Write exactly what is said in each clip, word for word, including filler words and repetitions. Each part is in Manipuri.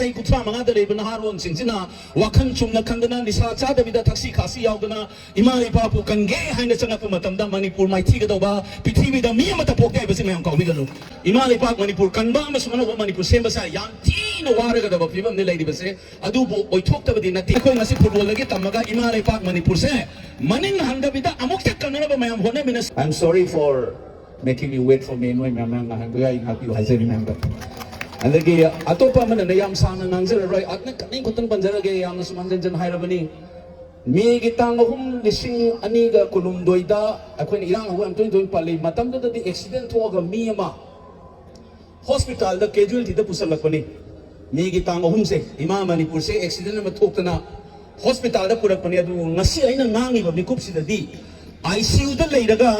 ꯆꯍꯤ ꯀꯨꯟꯊ꯭ꯔꯥ ꯃꯉꯥꯗ ꯂꯩꯕ ꯅꯍꯥꯔꯣꯟꯁꯤꯡꯁꯤꯅ ꯋꯥꯈꯜ ꯆꯨꯝꯅ ꯈꯟꯗꯅ, ꯅꯤꯁꯥ ꯆꯥꯗꯕꯤꯗ, ꯊꯛꯁꯤ ꯈꯥꯁꯤ ꯌꯥꯎꯗꯅ ꯏꯃꯥ ꯂꯩꯄꯥꯛꯄꯨ ꯀꯟꯒꯦ ꯍꯥꯏꯅ ꯆꯪꯉꯛꯄ ꯃꯇꯝꯗ, ꯃꯅꯤꯄꯨꯔ ꯃꯥꯏꯊꯤꯒꯗꯧꯕ, ꯄ꯭ꯔꯤꯊꯤꯕꯤꯗ ꯃꯤ ꯑꯃꯠꯇ ꯄꯣꯛꯇꯦ ꯍꯥꯏꯕꯁꯤ ꯃꯌꯥꯝ ꯀꯥꯎꯕꯤꯒꯅꯨ꯫ ꯏꯃꯥ ꯂꯩꯄꯥꯛ ꯃꯅꯤꯄꯨꯔ ꯀꯟꯕ ꯑꯃꯁꯨꯡ ꯑꯅꯧꯕ ꯃꯅꯤꯄꯨꯔ ꯁꯦꯝꯕꯁꯦ ꯌꯥꯝ ꯊꯤꯅ ꯋꯥꯔꯒꯗꯕ ꯐꯤꯕꯝꯅꯤ ꯂꯩꯔꯤꯕꯁꯦ꯫ ꯑꯗꯨꯕꯨ ꯑꯣꯏꯊꯣꯛꯇꯕꯗꯤ ꯅꯠꯇꯦ꯫ ꯑꯩꯈꯣꯏ ꯉꯁꯤ ꯐꯨꯠꯕꯣꯜꯗꯒꯤ ꯇꯝꯃꯒ ꯏꯃꯥ ꯂꯩꯄꯥꯛ ꯃꯅꯤꯄꯨꯔꯁꯦ ꯃꯅꯤꯡ ꯍꯟꯗꯕꯤꯗ ꯑꯃꯨꯛꯇ ꯀꯟꯅꯅꯕ ꯃꯌꯥꯝ ꯍꯣꯠꯅꯃꯤꯟꯅꯁꯤ꯫ I'm sorry for making you wait for me. ꯅꯣꯏ ꯃꯌꯥꯝꯅ ꯉꯥꯏꯍꯟꯕ ꯌꯥꯏ, ꯉꯥꯛꯄꯤꯌꯨ ꯍꯥꯏꯖꯔꯤ ꯃꯌꯥꯝꯗ꯫ ꯑꯗꯒꯤ ꯑꯇꯣꯞꯄ ꯑꯃꯅꯅꯦ, ꯌꯥꯝ ꯁꯥꯡꯅ ꯉꯥꯡꯖꯔꯔꯣꯏ, ꯑꯗꯨꯅ ꯈꯇꯪ ꯈꯛꯇꯪ ꯄꯟꯖꯔꯒꯦ, ꯌꯥꯝꯅꯁꯨ ꯍꯟꯖꯤꯟ ꯍꯟꯖꯤꯟ ꯍꯥꯏꯔꯕꯅꯤ꯫ ꯃꯦꯒꯤ ꯇꯥꯡ ꯑꯍꯨꯝ, ꯂꯤꯁꯤꯡ ꯑꯅꯤꯒ ꯀꯨꯟꯍꯨꯝꯗꯣꯏꯗ ꯑꯩꯈꯣꯏꯅ ꯏꯔꯥꯡ ꯍꯧꯕ ꯌꯥꯝ ꯇꯣꯏꯅ ꯇꯣꯏꯅ ꯄꯜꯂꯤ꯫ ꯃꯇꯝꯗꯨꯗꯗꯤ ꯑꯦꯛꯁꯤꯗꯦꯟ ꯊꯣꯛꯑꯒ ꯃꯤ ꯑꯃ ꯍꯣꯁꯄꯤꯇꯥꯜꯗ ꯀꯦꯖꯨꯑꯦꯜꯇꯤꯗ ꯄꯨꯁꯜꯂꯛꯄꯅꯤ꯫ ꯃꯦꯒꯤ ꯇꯥꯡ ꯑꯍꯨꯝꯁꯦ ꯏꯃꯥ ꯃꯅꯤꯄꯨꯔꯁꯦ ꯑꯦꯛꯁꯤꯗꯦꯟ ꯑꯃ ꯊꯣꯛꯇꯅ ꯍꯣꯁꯄꯤꯇꯥꯜꯗ ꯄꯨꯔꯛꯄꯅꯤ꯫ ꯑꯗꯨꯕꯨ ꯉꯁꯤ ꯑꯩꯅ ꯉꯥꯡꯉꯤꯕ ꯃꯤꯀꯨꯞꯁꯤꯗꯗꯤ ꯑꯥꯏ ꯁꯤ ꯌꯨꯗ ꯂꯩꯔꯒ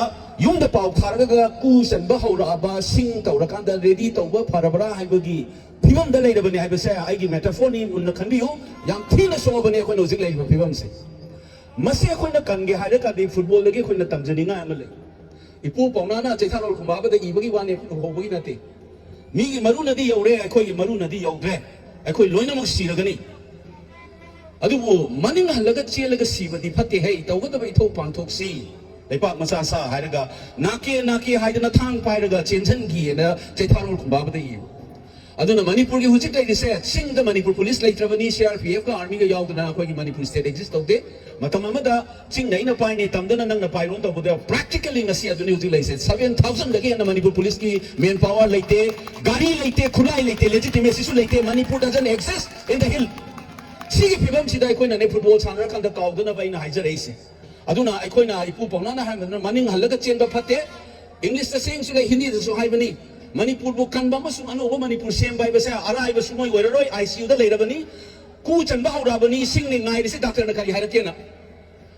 ꯌꯨꯝꯗ ꯄꯥꯎ ꯊꯥꯔꯒ ꯀꯨ ꯆꯟꯕ ꯍꯧꯔꯛꯑꯕ, ꯁꯤꯡ ꯇꯧꯔꯀꯥꯟꯗ ꯔꯦꯗꯤ ꯇꯧꯕ ꯐꯔꯕ꯭ꯔꯥ ꯍꯥꯏꯕꯒꯤ ꯐꯤꯕꯝꯗ ꯂꯩꯔꯕꯅꯤ ꯍꯥꯏꯕꯁꯦ ꯑꯩꯒꯤ ꯃꯦꯇꯥꯐꯣꯔꯅꯤ, ꯃꯨꯟꯅ ꯈꯟꯕꯤꯌꯨ꯫ ꯌꯥꯝ ꯊꯤꯅ ꯁꯣꯛꯑꯕꯅꯤ ꯑꯩꯈꯣꯏꯅ ꯍꯧꯖꯤꯛ ꯂꯩꯔꯤꯕ ꯐꯤꯕꯝꯁꯦ꯫ ꯃꯁꯤ ꯑꯩꯈꯣꯏꯅ ꯀꯟꯒꯦ ꯍꯥꯏꯔꯒꯗꯤ ꯐꯨꯠꯕꯣꯜꯗꯒꯤ ꯑꯩꯈꯣꯏꯅ ꯇꯝꯖꯅꯤꯡꯉꯥꯏ ꯑꯃ ꯂꯩ꯫ ꯏꯄꯨ ꯄꯥꯎꯅꯥꯅ ꯆꯩꯊꯥꯔꯣꯜ ꯈꯨꯝꯕꯥꯕꯗ ꯏꯕꯒꯤ ꯋꯥꯅꯤ, ꯍꯧꯕꯒꯤ ꯅꯠꯇꯦ꯫ ꯃꯤꯒꯤ ꯃꯔꯨꯅꯗꯤ ꯌꯧꯔꯦ, ꯑꯩꯈꯣꯏꯒꯤ ꯃꯔꯨꯅꯗꯤ ꯌꯧꯗ꯭ꯔꯦ꯫ ꯑꯩꯈꯣꯏ ꯂꯣꯏꯅꯃꯛ ꯁꯤꯔꯒꯅꯤ꯫ ꯑꯗꯨꯕꯨ ꯃꯅꯤꯡ ꯍꯜꯂꯒ ꯆꯦꯜꯂꯒ ꯁꯤꯕꯗꯤ ꯐꯠꯇꯦ ꯍꯦ, ꯇꯧꯒꯗꯕ ꯏꯊꯧ ꯄꯥꯡꯊꯣꯛꯁꯤ꯫ ꯂꯩꯄꯥꯛ ꯃꯆꯥ ꯁꯥ ꯍꯥꯏꯔꯒ ꯅꯥꯀꯦ ꯅꯥꯀꯦ ꯍꯥꯏꯗꯅ ꯊꯥꯡ ꯄꯥꯏꯔꯒ ꯆꯦꯟꯁꯤꯟꯈꯤꯑꯅ ꯆꯩꯊꯥꯔꯣꯜ ꯈꯨꯝꯕꯥꯕꯗ ꯏꯌꯨ꯫ ꯑꯗꯨꯅ ꯃꯅꯤꯄꯨꯔꯒꯤ ꯍꯧꯖꯤꯛ ꯂꯩꯔꯤꯁꯦ, ꯆꯤꯡꯗ Manipur police ꯂꯩꯇ꯭ꯔꯕꯅꯤ, C R P ꯑꯦꯐꯀ ꯑꯥꯔꯃꯤꯒ ꯌꯥꯎꯗꯅ ꯑꯩꯈꯣꯏꯒꯤ ꯃꯅꯤꯄꯨꯔ ꯁ꯭ꯇꯦꯠ ꯑꯦꯛꯖꯤꯁ ꯇꯧꯗꯦ꯫ ꯃꯇꯝ ꯑꯃꯗ ꯆꯤꯡꯅ ꯑꯩꯅ ꯄꯥꯏꯅꯤ, ꯇꯝꯗꯅ ꯅꯪꯅ ꯄꯥꯏꯔꯣꯅ ꯇꯧꯕꯗ practically ꯉꯁꯤ ꯑꯗꯨꯅꯤ ꯍꯧꯖꯤꯛ ꯂꯩꯔꯤꯁꯦ꯫ ꯁꯚꯦꯟ ꯊꯥꯎꯖꯟꯗꯒꯤ ꯍꯦꯟꯅ ꯃꯅꯤꯄꯨꯔ ꯄꯨꯂꯤꯁꯀꯤ ꯃꯦꯟ ꯄꯥꯋꯔ ꯂꯩꯇꯦ, ꯒꯥꯔꯤ ꯂꯩꯇꯦ, ꯈꯨꯠꯂꯥꯏ ꯂꯩꯇꯦ, ꯂꯦꯖꯤꯇꯤꯃꯦꯁꯤꯁꯨ ꯂꯩꯇꯦ꯫ Manipur doesn't exist in the hill꯫ ꯁꯤꯒꯤ ꯐꯤꯕꯝꯁꯤꯗ ꯑꯩꯈꯣꯏꯅꯅꯦ ꯐꯨꯠꯕꯣꯜ ꯁꯥꯟꯅꯔꯀꯥꯟꯗ ꯀꯥꯎꯗꯅꯕ ꯑꯩꯅ ꯍꯥꯏꯖꯔꯛꯏꯁꯦ꯫ ꯑꯗꯨꯅ ꯑꯩꯈꯣꯏꯅ ꯏꯄꯨ ꯄꯥꯎꯅꯥꯅ ꯍꯥꯏꯕꯗꯨꯅ ꯃꯅꯤꯡ ꯍꯜꯂꯒ ꯆꯦꯟꯕ ꯐꯠꯇꯦ꯫ ꯏꯪꯂꯤꯁꯇ ꯁꯦꯡꯁꯨ ꯂꯩ, ꯍꯤꯟꯗꯤꯗꯁꯨ ꯍꯥꯏꯕꯅꯤ꯫ ꯃꯅꯤꯄꯨꯔꯕꯨ ꯀꯟꯕ ꯑꯃꯁꯨꯡ ꯑꯅꯧꯕ ꯃꯅꯤꯄꯨꯔ ꯁꯦꯝꯕ ꯍꯥꯏꯕꯁꯦ ꯑꯔꯥꯏꯕ ꯁꯨꯡꯑꯣꯏ ꯑꯣꯏꯔꯔꯣꯏ꯫ ꯑꯥꯏ ꯁꯤ ꯌꯨꯗ ꯂꯩꯔꯕꯅꯤ, ꯀꯨ ꯆꯟꯕ ꯍꯧꯔꯛꯑꯕꯅꯤ, ꯏꯁꯤꯡꯅꯤ ꯉꯥꯏꯔꯤꯁꯤ, ꯗꯥꯛꯇꯔꯅ ꯀꯔꯤ ꯍꯥꯏꯔꯛꯀꯦꯅ꯫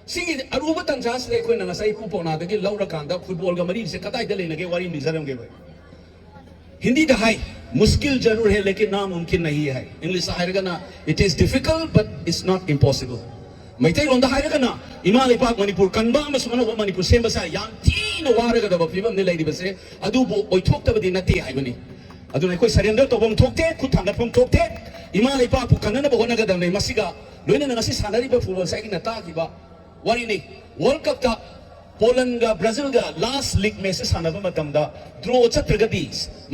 ꯁꯤꯒꯤ ꯑꯔꯨꯕ ꯇꯥꯟꯖꯥꯁꯤꯗ ꯑꯩꯈꯣꯏꯅ ꯉꯁꯥꯏ ꯏꯄꯨ ꯄꯥꯎꯅꯥꯗꯒꯤ ꯂꯧꯔꯀꯥꯟꯗ ꯐꯨꯠꯕꯣꯜꯒ ꯃꯔꯤꯁꯦ ꯀꯗꯥꯏꯗ ꯂꯩꯅꯒꯦ ꯋꯥꯔꯤ ꯑꯃ ꯂꯤꯖꯔꯝꯒꯦꯕ꯫ ꯍꯤꯟꯗꯤꯗ ꯍꯥꯏ, "ꯃꯨꯁꯀꯤꯜ ꯖꯔꯨꯔ ꯍꯦ ꯂꯦꯀꯤꯟ ꯅꯥꯃꯨꯝꯀꯤꯟ ꯅꯍꯤ ꯍꯦ"꯫ ꯏꯪꯂꯤꯁꯇ ꯍꯥꯏꯔꯒꯅ, "It is difficult but it's not impossible"꯫ ꯃꯩꯇꯩꯂꯣꯟꯗ ꯍꯥꯏꯔꯒꯅ, "ꯏꯃꯥ ꯂꯩꯄꯥꯛ ꯃꯅꯤꯄꯨꯔ ꯀꯟꯕ ꯑꯃꯁꯨꯡ ꯑꯅꯧꯕ ꯃꯅꯤꯄꯨꯔ ꯁꯦꯝꯕꯁꯦ ꯌꯥꯝ ꯊꯤꯅ ꯋꯥꯔꯒꯗꯕ ꯐꯤꯕꯝꯅꯤ ꯂꯩꯔꯤꯕꯁꯦ, ꯑꯗꯨꯕꯨ ꯑꯣꯏꯊꯣꯛꯇꯕꯗꯤ ꯅꯠꯇꯦ" ꯍꯥꯏꯕꯅꯤ꯫ ꯑꯗꯨꯅ ꯑꯩꯈꯣꯏ ꯁꯔꯦꯟꯗꯔ ꯇꯧꯐꯝ ꯊꯣꯛꯇꯦ, ꯈꯨꯠ ꯊꯥꯡꯒꯠꯐꯝ ꯊꯣꯛꯇꯦ꯫ ꯏꯃꯥ ꯂꯩꯄꯥꯛꯄꯨ ꯀꯟꯅꯅꯕ ꯍꯣꯠꯅꯒꯗꯕꯅꯤ꯫ ꯃꯁꯤꯒ ꯂꯣꯏꯅꯅ ꯉꯁꯤ ꯁꯥꯟꯅꯔꯤꯕ ꯐꯨꯠꯕꯣꯜꯁꯦ ꯑꯩꯒꯤꯅ ꯇꯥꯈꯤꯕ ꯋꯥꯔꯤꯅꯤ꯫ ꯋꯥꯔꯜ ꯀꯞꯇ ꯄꯣꯂꯟꯒ ꯕ꯭ꯔꯥꯖꯤꯜꯒ ꯂꯥꯁ ꯂꯤꯒ ꯃꯦꯠꯆꯁꯦ ꯁꯥꯟꯅꯕ ꯃꯇꯝꯗ ꯗ꯭ꯔꯣ ꯆꯠꯇ꯭ꯔꯒꯗꯤ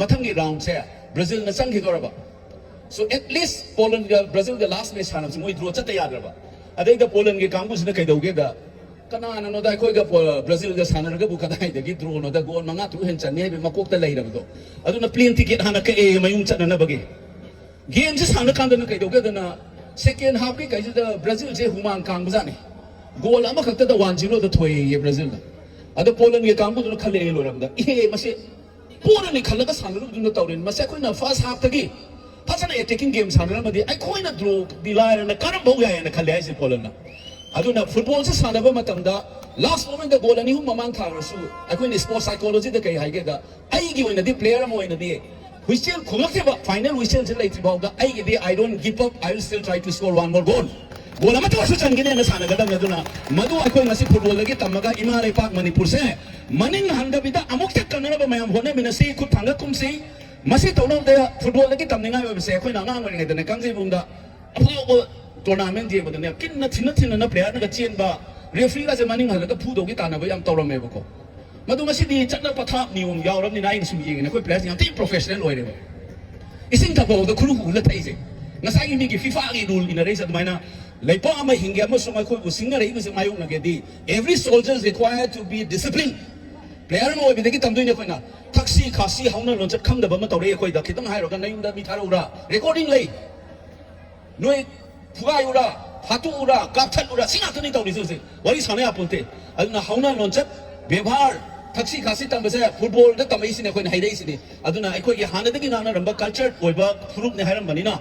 ꯃꯊꯪꯒꯤ ꯔꯥꯎꯟꯁꯦ ꯕ꯭ꯔꯥꯖꯤꯜꯅ ꯆꯪꯈꯤꯗꯧꯔꯕ꯫ ꯁꯣ ꯑꯦꯠ ꯂꯤꯁ ꯄꯣꯂꯟꯒ ꯕ꯭ꯔꯥꯖꯤꯜꯒ ꯂꯥꯁ ꯃꯦꯠꯆ ꯁꯥꯟꯅꯕꯁꯦ ꯃꯣꯏ ꯗ꯭ꯔꯣ ꯆꯠꯇ ꯌꯥꯗ꯭ꯔꯕ꯫ ꯑꯗꯩꯗ ꯄꯣꯂꯟꯒꯤ ꯀꯥꯡꯕꯨꯁꯤꯅ ꯀꯩꯗꯧꯒꯦꯗ, ꯀꯅꯥꯅꯅꯣꯗ ꯑꯩꯈꯣꯏꯒ ꯄꯣ-, ꯕ꯭ꯔꯥꯖꯤꯜꯒ ꯁꯥꯟꯅꯔꯒꯕꯨ ꯀꯗꯥꯏꯗꯒꯤ ꯗ꯭ꯔꯣꯅꯣꯗ, ꯒꯣꯜ ꯃꯉꯥ ꯇꯔꯨꯛ ꯍꯦꯟꯅ ꯆꯟꯅꯤ ꯍꯥꯏꯕꯒꯤ ꯃꯀꯣꯛꯇ ꯂꯩꯔꯕꯗꯣ꯫ ꯑꯗꯨꯅ ꯄ꯭ꯂꯦꯟ ꯇꯤꯀꯦꯠ ꯍꯥꯟꯅ ꯀꯛꯑꯦ ꯃꯌꯨꯝ ꯆꯠꯅꯅꯕꯒꯤ꯫ ꯒꯦꯝꯁꯦ ꯁꯥꯟꯅ ꯀꯥꯟꯗꯅ ꯀꯩꯗꯧꯒꯦꯗꯅ, ꯁꯦꯀꯦꯟ ꯍꯥꯐꯀꯤ ꯀꯩꯁꯤꯗ ꯕ꯭ꯔꯥꯖꯤꯜꯁꯦ ꯍꯨꯃꯥꯡ ꯀꯥꯡꯕꯖꯥꯠꯅꯤ꯫ ꯒꯣꯜ ꯑꯃꯈꯛꯇꯗ ꯋꯥꯟ ꯖꯤꯔꯣꯗ ꯊꯣꯏꯌꯦ ꯕ꯭ꯔꯥꯖꯤꯜꯅ꯫ ꯑꯗꯣ ꯄꯣꯂꯟꯒꯤ ꯀꯥꯡꯕꯨꯗꯨꯅ ꯈꯜꯂꯛꯑꯦ ꯂꯣꯏꯔꯝꯗ, "ꯏꯍꯦ, ꯃꯁꯤ ꯄꯣꯔꯅꯤ" ꯈꯜꯂꯒ ꯁꯥꯟꯅꯔꯨꯕꯗꯨꯅ ꯇꯧꯔꯤꯅꯤ꯫ ꯃꯁꯤ ꯑꯩꯈꯣꯏꯅ ꯐꯥꯔꯁ ꯍꯥꯐꯇꯒꯤ ꯐꯖꯅ ꯑꯦꯇꯦꯀꯤꯡ ꯒꯦꯝ ꯁꯥꯟꯅꯔꯝꯃꯗꯤ ꯑꯩꯈꯣꯏꯅ ꯗ꯭ꯔꯣꯗꯤ ꯂꯥꯏꯔꯅ ꯀꯥꯔꯝꯕ ꯌꯥꯏꯌꯦꯅ ꯈꯜꯂꯦ ꯍꯥꯏꯁꯦ ꯄꯣꯂꯟꯅ꯫ ꯑꯗꯨꯅ ꯐꯨꯠꯕꯣꯜꯁꯦ ꯁꯥꯟꯅꯕ ꯃꯇꯝꯗ ꯂꯥꯁ ꯃꯣꯃꯦꯟꯗ ꯒꯣꯜ ꯑꯅꯤ ꯑꯍꯨꯝ ꯃꯃꯥꯡ ꯊꯥꯔꯁꯨ, ꯑꯩꯈꯣꯏꯅ ꯁ꯭ꯄꯣꯔꯠꯁ ꯁꯥꯏꯀꯣꯂꯣꯖꯤꯗ ꯀꯩ ꯍꯥꯏꯒꯦꯗ, ꯑꯩꯒꯤ ꯑꯣꯏꯅꯗꯤ, ꯄ꯭ꯂꯦꯌꯔ ꯑꯃ ꯑꯣꯏꯅꯗꯤ, ꯍꯨꯏꯁꯦꯜ ꯈꯣꯡꯂꯛꯇ꯭ꯔꯤꯕ, ꯐꯥꯏꯅꯦꯜ ꯍꯨꯏꯁꯦꯜꯁꯦ ꯂꯩꯇ꯭ꯔꯤ ꯐꯥꯎꯗ ꯑꯩꯒꯤꯗꯤ, "I don't give up, I will still try to score one more goal." Goal ꯑꯃꯇ ꯑꯣꯏꯔꯁꯨ ꯆꯟꯒꯅꯦꯅ ꯁꯥꯟꯅꯒꯗꯕꯅꯤ꯫ ꯑꯗꯨꯅ ꯃꯗꯨ ꯑꯩꯈꯣꯏ ꯉꯁꯤ ꯐꯨꯠꯕꯣꯜꯗꯒꯤ ꯇꯝꯃꯒ ꯏꯃꯥ ꯂꯩꯄꯥꯛ ꯃꯅꯤꯄꯨꯔꯁꯦ ꯃꯅꯤꯡ ꯍꯟꯗꯕꯤꯗ ꯑꯃꯨꯛꯇ ꯀꯟꯅꯅꯕ ꯃꯌꯥꯝ ꯍꯣꯠꯅꯃꯤꯟꯅꯁꯤ, ꯈꯨꯠ ꯊꯥꯡꯒꯠ ꯀꯨꯝꯁꯤ꯫ ꯃꯁꯤ ꯇꯧꯅꯕꯗ ꯐꯨꯠꯕꯣꯜꯗꯒꯤ ꯇꯝꯅꯤꯡꯉꯥꯏ ꯑꯣꯏꯕꯁꯦ ꯑꯩꯈꯣꯏꯅ ꯑꯉꯥꯡ ꯑꯣꯏꯔꯤꯉꯩꯗꯅꯦ, ꯀꯥꯡꯖꯩꯕꯨꯡꯗ ꯑꯐꯥꯎꯕ ꯇꯣꯔꯅꯥꯃꯦꯟ ꯌꯦꯡꯕꯗꯅꯦ, ꯀꯤꯟꯅ ꯊꯤꯟꯅ ꯊꯤꯟꯅꯅ ꯄ꯭ꯂꯦꯌꯔꯅꯒ ꯆꯦꯟꯕ, ꯔꯦꯐ꯭ꯔꯤꯒꯁꯦ ꯃꯅꯤꯡ ꯍꯜꯂꯒ ꯐꯨꯗꯧꯒꯤ ꯇꯥꯟꯅꯕ ꯌꯥꯝ ꯇꯧꯔꯝꯃꯦꯕꯀꯣ꯫ ꯃꯗꯨ ꯉꯁꯤꯗꯤ ꯆꯠꯅ ꯄꯊꯥꯞ ꯅꯤꯌꯣꯝ ꯌꯥꯎꯔꯕꯅꯤꯅ ꯑꯩꯅ ꯁꯨꯝ ꯌꯦꯡꯉꯦ, ꯑꯩꯈꯣꯏ ꯄ꯭ꯂꯦꯌꯔꯁꯤꯡ ꯌꯥꯝ ꯊꯤꯅ ꯄ꯭ꯔꯣꯐꯦꯁꯅꯦꯜ ꯑꯣꯏꯔꯦꯕ꯫ ꯏꯁꯤꯡ ꯊꯛꯄ ꯐꯥꯎꯗ ꯈꯨꯔꯨ ꯈꯨꯔꯨꯂ ꯊꯛꯏꯁꯦ꯫ ꯉꯁꯥꯏꯒꯤ ꯃꯤꯒꯤ ꯐꯤꯐꯥꯒꯤ ꯔꯨꯜ ꯏꯟꯅꯔꯛꯏꯁꯦ ꯑꯗꯨꯃꯥꯏꯅ ꯂꯩꯄꯥꯛ ꯑꯃ ꯍꯤꯡꯒꯦ ꯑꯃꯁꯨꯡ ꯑꯩꯈꯣꯏꯕꯨ ꯁꯤꯡꯅꯔꯛꯏꯕꯁꯦ ꯃꯥꯌꯣꯛꯅꯒꯦꯗꯤ, every soldier is required to be disciplined꯫ Player ꯑꯃ ꯑꯣꯏꯕꯗꯒꯤ ꯇꯝꯗꯣꯏꯅꯦ ꯑꯩꯈꯣꯏꯅ꯫ ꯊꯛꯁꯤ ꯈꯥꯁꯤ ꯍꯧꯅ ꯂꯣꯟꯆꯠ ꯈꯪꯗꯕ ꯑꯃ ꯇꯧꯔꯛꯑꯦ ꯑꯩꯈꯣꯏꯗ꯫ ꯈꯤꯇꯪ ꯍꯥꯏꯔꯨꯔꯒ ꯅꯌꯨꯝꯗ ꯃꯤ ꯊꯥꯔꯛꯎꯔꯥ? ꯔꯦꯀꯣꯔꯗꯤꯡ ꯂꯩ꯫ ꯅꯣꯏ ꯐꯨꯒꯥꯏꯔꯨꯔꯥ, ꯐꯥꯠꯇꯣꯛꯎꯔꯥ, ꯀꯥꯞꯊꯠꯂꯨꯔꯥ, ꯁꯤ ꯉꯥꯛꯇꯅꯤ ꯇꯧꯔꯤꯁꯦ ꯍꯧꯖꯤꯛ꯫ ꯋꯥꯔꯤ ꯁꯥꯟꯅ ꯌꯥꯄꯣꯟꯇꯦ꯫ ꯑꯗꯨꯅ ꯍꯧꯅ ꯂꯣꯟꯆꯠ, ꯕꯦꯕꯥꯔ, ꯊꯛꯁꯤ ꯈꯥꯁꯤ ꯇꯝꯕꯁꯦ ꯐꯨꯠꯕꯣꯜꯗ ꯇꯝꯃꯛꯏꯁꯤꯅꯦ, ꯑꯩꯈꯣꯏꯅ ꯍꯩꯔꯛꯏꯁꯤꯅꯤ꯫ ꯑꯗꯨꯅ ꯑꯩꯈꯣꯏꯒꯤ ꯍꯥꯟꯅꯗꯒꯤ ꯉꯥꯡꯅꯔꯝꯕ ꯀꯜꯆꯔ ꯑꯣꯏꯕ ꯐꯨꯔꯨꯞꯅꯦ ꯍꯥꯏꯔꯝꯕꯅꯤꯅ,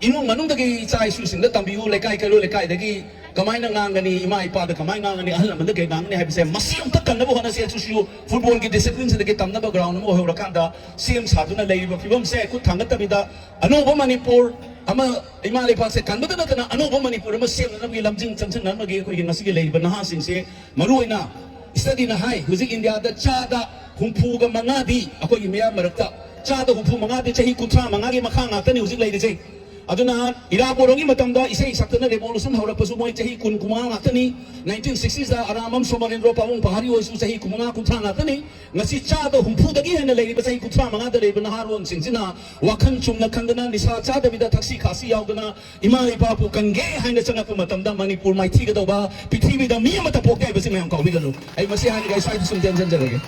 ꯏꯃꯨꯡ ꯃꯅꯨꯡꯗꯒꯤ ꯏꯆꯥ ꯏꯁꯨꯁꯤꯡꯗ ꯇꯝꯕꯤꯌꯨ, ꯂꯩꯀꯥꯏ ꯀꯩꯔꯣꯜ ꯂꯩꯀꯥꯏꯗꯒꯤ ꯀꯃꯥꯏꯅ ꯉꯥꯡꯒꯅꯤ, ꯏꯃꯥ ꯏꯄꯥꯗ ꯀꯃꯥꯏꯅ ꯉꯥꯡꯒꯅꯤ, ꯑꯍꯜ ꯂꯃꯟꯗ ꯀꯩ ꯉꯥꯡꯒꯅꯤ ꯍꯥꯏꯕꯁꯦ, ꯃꯁꯤ ꯑꯝꯇ ꯀꯟꯅꯕ ꯍꯣꯠꯅꯁꯤ꯫ ꯑꯗꯨꯁꯨ ꯐꯨꯠꯕꯣꯜꯒꯤ ꯗꯤꯁꯤꯄ꯭ꯂꯤꯟꯁꯤꯗꯒꯤ ꯇꯝꯅꯕ ꯒ꯭ꯔꯥꯎꯟ ꯑꯃ ꯑꯣꯏꯍꯧꯔꯀꯥꯟꯗ ꯁꯦꯝ ꯁꯥꯗꯨꯅ ꯂꯩꯔꯤꯕ ꯐꯤꯕꯝꯁꯦ ꯈꯨꯠ ꯊꯥꯡꯒꯠꯇꯕꯤꯗ, ꯑꯅꯧꯕ ꯃꯅꯤꯄꯨꯔ ꯑꯃ, ꯏꯃꯥ ꯂꯩꯕꯥꯛꯁꯦ ꯀꯟꯕꯇ ꯅꯠꯇꯅ ꯑꯅꯧꯕ ꯃꯅꯤꯄꯨꯔ ꯑꯃ ꯁꯦꯝꯅꯅꯕꯒꯤ ꯂꯝꯖꯤꯡ ꯆꯪꯁꯤꯟꯅꯅꯕꯒꯤ ꯑꯩꯈꯣꯏꯒꯤ ꯉꯁꯤꯒꯤ ꯂꯩꯔꯤꯕ ꯅꯍꯥꯁꯤꯡꯁꯦ, ꯃꯔꯨꯑꯣꯏꯅ ꯁ꯭ꯇꯗꯤꯅ ꯍꯥꯏ, ꯍꯧꯖꯤꯛ ꯏꯟꯗꯤꯌꯥꯗ ꯆꯥꯗ ꯍꯨꯝꯐꯨꯒ ꯃꯉꯥꯗꯤ, ꯑꯩꯈꯣꯏꯒꯤ ꯃꯤꯌꯥꯝ ꯃꯔꯛꯇ ꯆꯥꯗ ꯍꯨꯝꯐꯨ ꯃꯉꯥꯗꯤ ꯆꯍꯤ ꯀꯨꯟꯊ꯭ꯔꯥ ꯃꯉꯥꯒꯤ ꯃꯈꯥ ꯉꯥꯛꯇꯅꯤ ꯍꯧꯖꯤꯛ ꯂꯩꯔꯤꯁꯦ꯫ ꯑꯗꯨꯅ ꯏꯔꯥꯕꯣꯠ ꯍꯣꯏꯒꯤ ꯃꯇꯝꯗ ꯏꯁꯩ ꯁꯛꯇꯅ revolution ꯍꯧꯔꯛꯄꯁꯨ ꯃꯣꯏ ꯆꯍꯤ ꯀꯨꯟ ꯀꯨꯟꯃꯉꯥ ꯉꯥꯛꯇꯅꯤ꯫ Nineteen sixties ꯗ ꯑꯔꯥꯃꯝ ꯁꯣꯃꯔꯦꯟꯗ꯭ꯔꯣ ꯄꯥꯕꯨꯡ ꯄꯍꯥꯔꯤ ꯍꯣꯏꯁꯨ ꯆꯍꯤ ꯀꯨꯟꯃꯉꯥ ꯀꯨꯟꯊ꯭ꯔꯥ ꯉꯥꯛꯇꯅꯤ꯫ ꯉꯁꯤ ꯆꯥꯗ ꯍꯨꯝꯐꯨꯗꯒꯤ ꯍꯦꯟꯅ ꯂꯩꯔꯤꯕ ꯆꯍꯤ ꯀꯨꯟꯊ꯭ꯔꯥ ꯃꯉꯥꯗ ꯂꯩꯔꯤꯕ ꯅꯍꯥꯔꯣꯟꯁꯤꯡꯁꯤꯅ ꯋꯥꯈꯜ ꯆꯨꯝꯅ ꯈꯟꯗꯅ ꯅꯤꯁꯥ ꯆꯥꯗꯕꯤꯗ ꯊꯛꯁꯤ ꯈꯥꯁꯤ ꯌꯥꯎꯗꯅ ꯏꯃꯥ ꯏꯄꯥꯕꯨ ꯀꯟꯒꯦ ꯍꯥꯏꯅ ꯆꯪꯉꯛꯄ ꯃꯇꯝꯗ ꯃꯅꯤꯄꯨꯔ ꯃꯥꯏꯊꯤꯒꯗꯧꯕ, ꯄ꯭ꯔꯤꯊꯤꯕꯤꯗ ꯃꯤ ꯑꯃꯠꯇ ꯄꯣꯛꯇꯦ ꯍꯥꯏꯕꯁꯤ ꯃꯌꯥꯝ ꯀꯥꯎꯕꯤꯒꯅꯨ꯫ ꯑꯩ ꯃꯁꯤ ꯍꯥꯏꯔꯒ ꯑꯩ ꯁ꯭ꯋꯥꯏꯗ ꯁꯨꯝ ꯇꯦꯟꯁꯤꯟꯖꯔꯒꯦ꯫